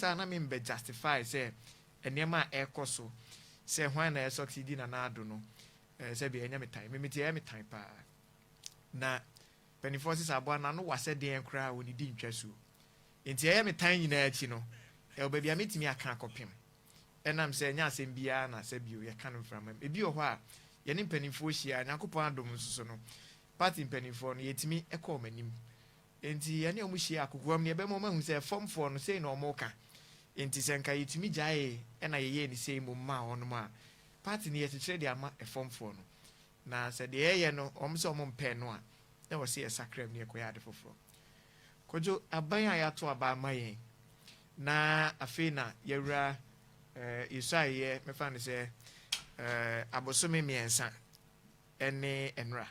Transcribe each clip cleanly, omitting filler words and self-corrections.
saa na membɛ justify sɛ nneɛma a ɛrekɔ so sɛ hwan na ɛsucceed Nana Addo no, sɛbi, ɛnyɛ me tan. Meme ti ɛyɛ me tan paa na mpanimfoɔ sisa aboa n'ano wasɛ deɛn koraa wɔ ne di ntwa suo, nti ɛyɛ me tan nyinaa akyi no, ɛwɔ baabi a metumi aka akɔpem. Ɛnam sɛ ɛnyɛ asɛm biara na sɛ bio yɛka no mframa mu. Ebi wɔ hɔ a yɛne mpanimfoɔ hyia, Nyankopɔn adom nso so no, party mpanimfoɔ no yɛtumi ɛkɔ ɔmo anim, nti yɛne ɔmo hyia akokoam no, yɛbɛma ɔmo ahu sɛ fɔmfoɔ no sei na ɔmo ka. Nti sɛ nka yɛtumi gyae ɛna yɛyɛ ne sei mu ma ɔnom a, party no yɛkyekyere de ama ɛfɔmfoɔ no, na sɛ deɛ yɛyɛ no ɔmo sɛ ɔmo mpɛ no a, na wɔ sɛ yɛsakra mu ne yɛkɔyɛ ade foforɔ. Kwadwo, aban a yɛato aba ama yɛn na afei na yɛwura yɛsɔ a yɛyɛ, mɛfa no sɛ abosome 3 ɛne nnora.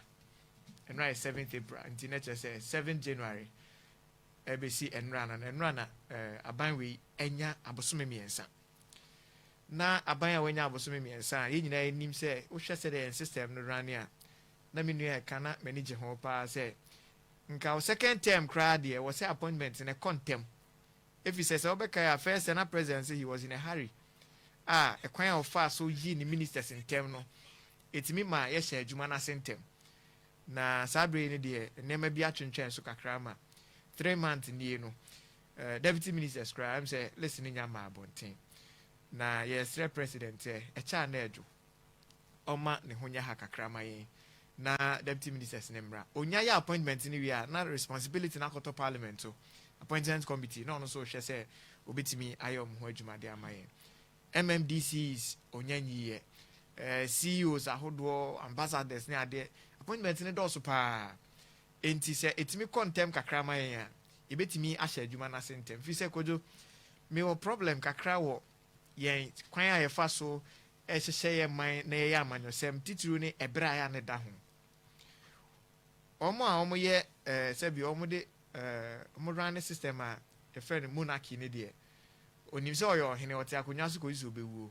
Nnora yɛ 7th April, nti na kyerɛ sɛ 7 January ɛbɛsi nnora no, nnora na aban wei anya abosome 3. Na aban a wanya abosome 3 a, yɛn nyinaa anim sɛ wohwɛ sɛ deɛ yɛn system no rane a, na me nua ɛka na m'ani gye ho paa sɛ nka wo second term koraa deɛ, wɔ sɛ appointment no ɛkɔ ntɛm, ɛfiri sɛ wobɛkae a, first na president sɛ he was in a hurry a, ɛkwan a ɔfaa so yi ne ministers ntɛm no, ɛtumi ma yɛhyɛ adwuma no ase ntɛm. Na saa bere yi no deɛ, nneɛma bi atwentwɛn so kakra ma 3 months nie no, deputy ministers koraa sɛ list no nya ma abɔnten. Na yɛsrɛ president sɛ ɛkyɛ a na ɛdwo ɔma ne ho nyɛ ha kakra ma yɛn na deputy ministers ne mmra. Onya yɛ appointment no wie a, na responsibility no akɔtɔ parliament so, appointment committee, na ɔno nso hwɛ sɛ obetumi ayɛ ɔmo ho adwuma de ama yɛn. MMDCs onya nyiyɛ, CEOs ahodoɔ, ambassadors ne adeɛ, appointment no dɔɔso paa. Nti sɛ etumi kɔ ntɛm kakra ma yɛn a, yɛbɛtumi ahyɛ adwuma no ase ntɛm, fi sɛ Kodwo, mewɔ problem kakra wɔ yɛn kwan a yɛfa so ɛhyehyɛ yɛn man na yɛyɛ amanyɔsɛm titiriw ne ɛberɛ a yɛ ne da ho. Wɔn a wɔyɛ sɛbi wɔn de wɔn run system a yɛfrɛ no monarchy ne deɛ, onim sɛ ɔyɛ ɔhene, ɔte akonnwa so kɔsi sɛ ɔbɛwuo.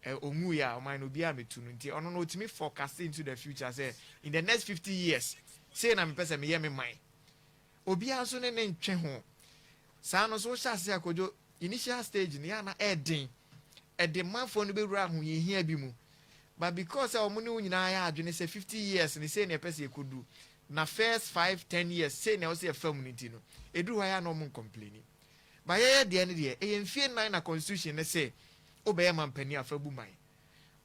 Ɔnwu yɛ a, ɔman no obiara mɛtu no, nti ɔno no otumi forecast into the future sɛ in the next 50 years sei na mepɛ sɛ meyɛ me man. Obiara nso ne ne ntwe ho saa no nso wohyɛ ase akɔdwo initial stage no, yɛ ana ɛɛden ɛde manfoɔ no bɛwura ahohiahia bi mu, but because sɛ wɔn ne wo nyinaa yɛ adwene sɛ 50 years ne sei na ɛpɛ sɛ yɛkɔdu, na first 5, 10 years sei na ɛwɔ sɛ yɛfa mu no, nti no ɛduru hɔ yɛ a na ɔmo ncomplain. Ba yɛyɛ deɛ no deɛ, ɛyɛ mfie 4 na constitution ne sɛ wobɛyɛ mampanin afa bu man.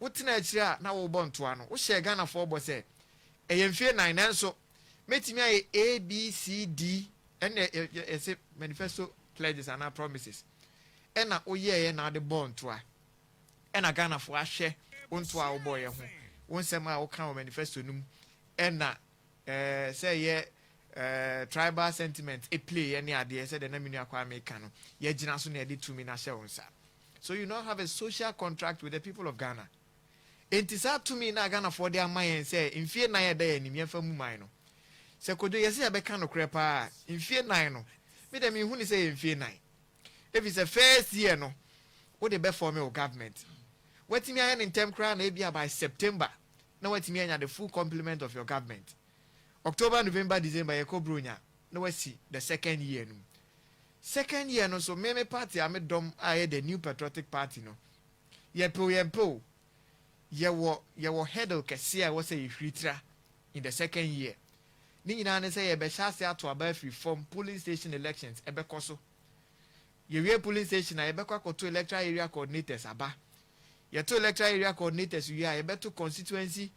Wotena akyire a na wobɔ ntoa no, wohyɛ Ghanafoɔ bɔ sɛ ɛyɛ mfie 4, nanso mɛtumi ayɛ A, B, C, D, ɛna ɛsɛ manifesto pledges anaa promises, ɛna woyɛɛyɛ na wode bɔɔ ntoa, ɛna Ghanafoɔ ahwɛ wo ntoa a wobɔɔyɛ ho, wo nsɛm a woka wɔ manifesto no mu, ɛna sɛ yɛ tribal sentiment eplay yɛ ne adeɛ sɛ deɛ na me nua Kwame ka no, yɛgyina so na yɛde tumi no ahyɛ wo nsa. So you now have a social contract with the people of Ghana. Enti saa tumi na Ghanafoɔ de ama yɛn sɛ mfie 4 yɛda yɛn anim yɛmfa mu man no, sɛ Kodwo yɛsɛ yɛbɛka nokorɛ paa, mfie 4 no, me dɛ mehu ne sɛ yɛ mfie 4, ɛfiri sɛ first year no wode bɛform wo government, watumi ayɛ ne ntɛm koraa na ebia by September na watumi anya the full complement of your government. October, November, December, yɛkɔ Bronya na wasi the second year no mu. Second year no so, meme party a medɔm a yɛ the New Patriotic Party no, yɛpew yɛmpew, yɛwɔ hurdle kɛseɛ a ɛwɔ sɛ yɛhwiri tira in the second year. Ne nyinaa ne sɛ yɛbɛhyɛ ase ato aba afiri fam, polling station elections ɛbɛkɔ so. Yɛwie polling station a, yɛbɛkɔ akɔto electoral area coordinators aba. Yɛto electoral area coordinators wie a, yɛbɛto constituency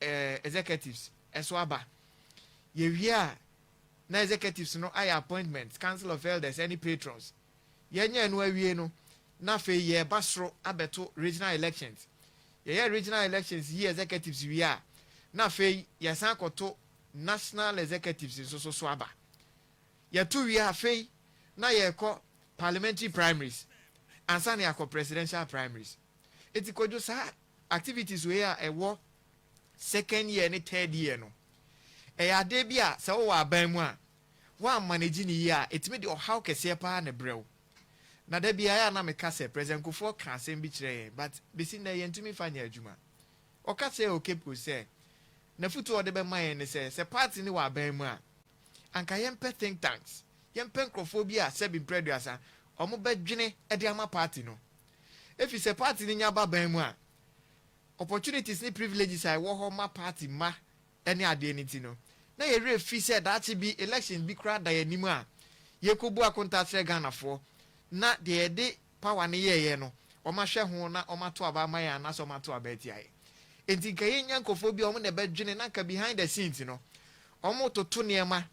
executives ɛso aba. Yɛwie a, na executives no ayɛ appointment, council of elders ɛne patrons. Yɛnyɛ no awie no, na afei yɛba soro abɛto regional elections. Yɛyɛ regional elections yi executives wie a, na afei yɛsan akɔto national executives nso so aba. Yɛto wie a, afei na yɛrekɔ parliamentary primaries ansa na yɛakɔ presidential primaries. Eti Kodwo, saa activities wei a ɛwɔ second year ne third year no, ɛyɛ adeɛ bi a sɛ wowɔ aban mu a woammanage ne yie a, ɛtumi de ɔhaw kɛseɛ paa ne brɛw. Na da biara a na meka sɛ President Kufuor ka asɛm bi kyerɛ yɛn, but bɛsi nnɛ yɛntumi fa nyɛ adwuma. Ɔka kyerɛ wɔ Cape Coast sɛ n'afotu a ɔde bɛma yɛn ne sɛ party ne wɔ aban mu a, anka yɛmpɛ think tanks, yɛmpɛ nkurɔfoɔ bi a sɛbi mprɛduasa Wɔbɛdwene de ama party no. Ɛfiri sɛ party no nya ba ban mu a, opportunities ne privileges a ɛwɔ hɔ ma party mma ne adeɛ no nti no, na yɛn werɛ fi sɛ daakye bi elections bi koraa da yɛn anim a yɛrekɔbu akonta akyerɛ Ghanafoɔ na deɛ yɛde power no yɛeɛ no, wɔahwɛ ho na wɔato aba ama yɛn anaasɛ wɔato aba atia yɛn. Enti nka yɛnnya nkurɔfoɔ bi a wɔn na ɛbɛdwene na nka behind the scenes no, wɔretoto nneɛma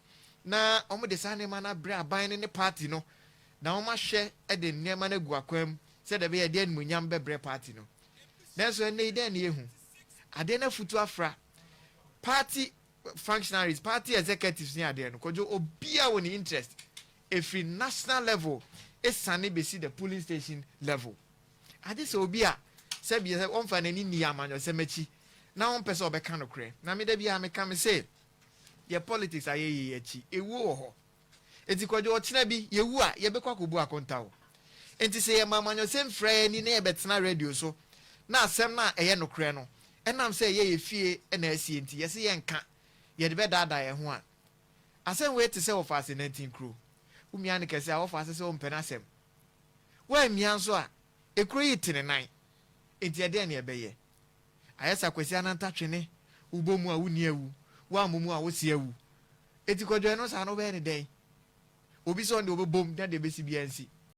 na wɔde saa nneɛma no abrɛ aban no ne party no na wɔahwɛ de nneɛma no agu akwan mu sɛdeɛ ɛbɛyɛ ɛde animuonyam bɛbrɛ party no. Nanso ɛnnɛ yi dɛn na yɛhu? Adeɛ no afutu afra. Party functionaries, party executives ne adeɛ no, Kwadwo, obiara wɔ ne interest. Ɛfiri national level ɛsiane bɛsi the polling station level. Agye sɛ obi a sɛbi sɛ ɔmfa n'ani nni amanyɔsɛm akyi na ɔmpɛ sɛ ɔbɛka nokorɛ. Na me da biara meka me se yɛ politics a yɛyɛ yi akyi, ewuo wɔ hɔ. Enti Kwadwo ɔkyena bi yɛwu a yɛbɛkɔ akɔbu akonta o. Enti sɛ yɛma amanyɔsɛm fira yɛn ani na yɛbɛtena radio so na asɛm no a ɛyɛ nokorɛ no ɛnam sɛ ɛyɛ yɛn fie na asie nti yɛse yɛnka, yɛde bɛdaadaa yɛn ho a, asɛm wei te sɛ wɔfaase nantin kuro. Womia no kɛse a wɔfaase sɛ wompɛ n'asɛm. Woammia nso a, ekuro yi te ne nan. Enti ɛdeɛn na ɛbɛyɛ? Ayɛ sɛ Akwasi Ananta twene, wobɔ mu a wonni awu, woammɔ mu a wose awu. Enti Kwadwo ɛno saa no wobɛyɛ no dɛn? Obi sɛ ɔno deɛ ɔbɛbom na deɛ ɛbɛsi biara nsi.